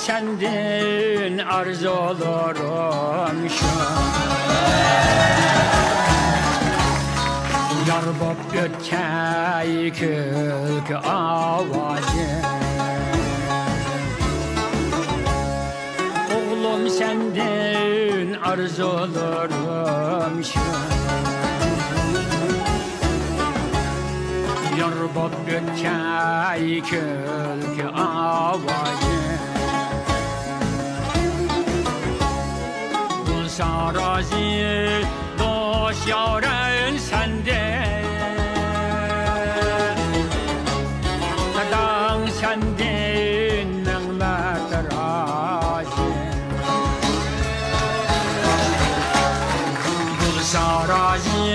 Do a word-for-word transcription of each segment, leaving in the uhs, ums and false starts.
سەندىن ئارزۇلىرىم شۇ. يار بوپ ئۆتكەي كۈلكە ئاۋازىم. ئوغلۇم، سەندىن ئارزۇلىرىم شۇ. يار بوپ ئۆتكەي كۈلكە ئاۋازى. بولسا رازى دوست يارىم سەندىن. داداڭ سەندىن مىڭ مەرتە رازى. بولسا رازى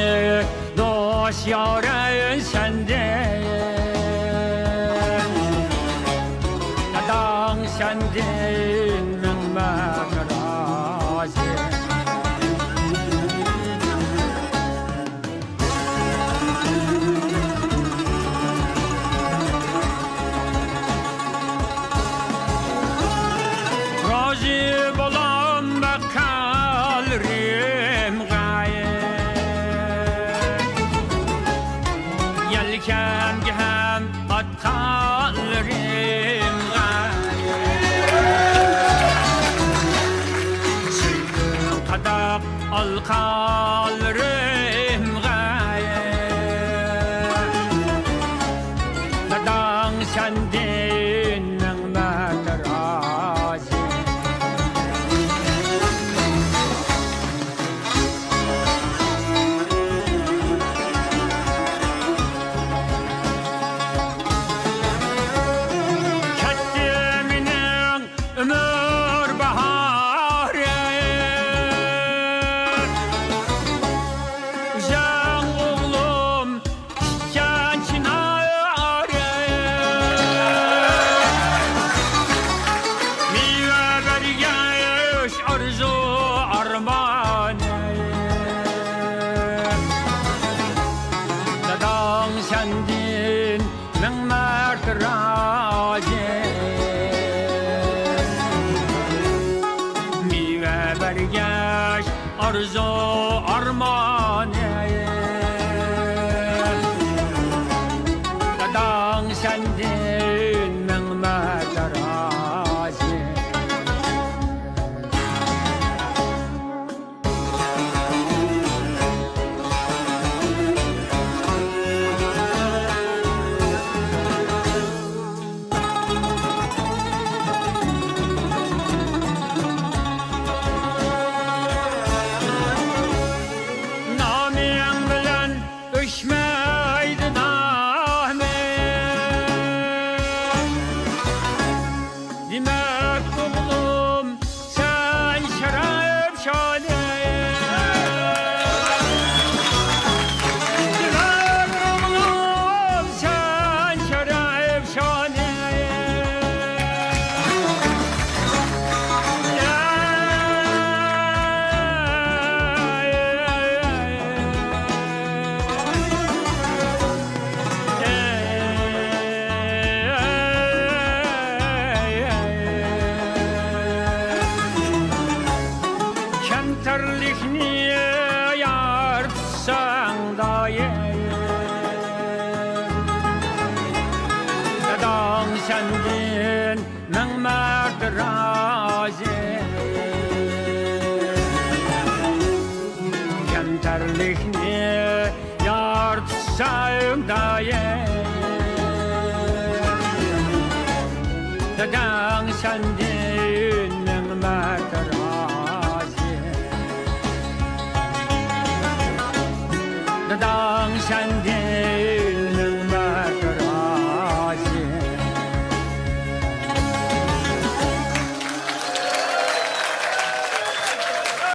دوست يارىم سەندىن. داداڭ سەندىن مىڭ مەرتە رازى. رازى بولام بەقەللىرىمغا، يەلكەمگە ھەم قاتقانلىرىمغا. سۆيگۈ قاداق ئالقانلىرىمغا. داداڭ سەندىن مىڭ مەرتە رازى. كەتتى مېنىڭ ئۆمۈر باھارى. ئۆزۈڭ ئوغلۇم تىككەن چىنارى. مېۋە بەرگەچ ئارزۇ ئارمانى. داداڭ سەندىن مىڭ مەرتە رازى. مېۋە بەرگەچ ئارزۇ ئارمانى. داداڭ سەندىن مىڭ مەرتە رازى. نامىڭ بىلەن ئۆچمەيدۇ نامىم. دېمەك، ئوغلۇم، سەن شەرەپ شانى. دېمەك، ئوغلۇم، سەن شەرەپ شانى. كەمتەرلىكنى يار تۇتساڭ دائىم، داداڭ سەندىن مىڭ مەرتە رازى. كەمتەرلىكنى يار تۇتساڭ دائىم، داداڭ سەندىن مىڭ مەرتە رازى. داداڭ سەندىن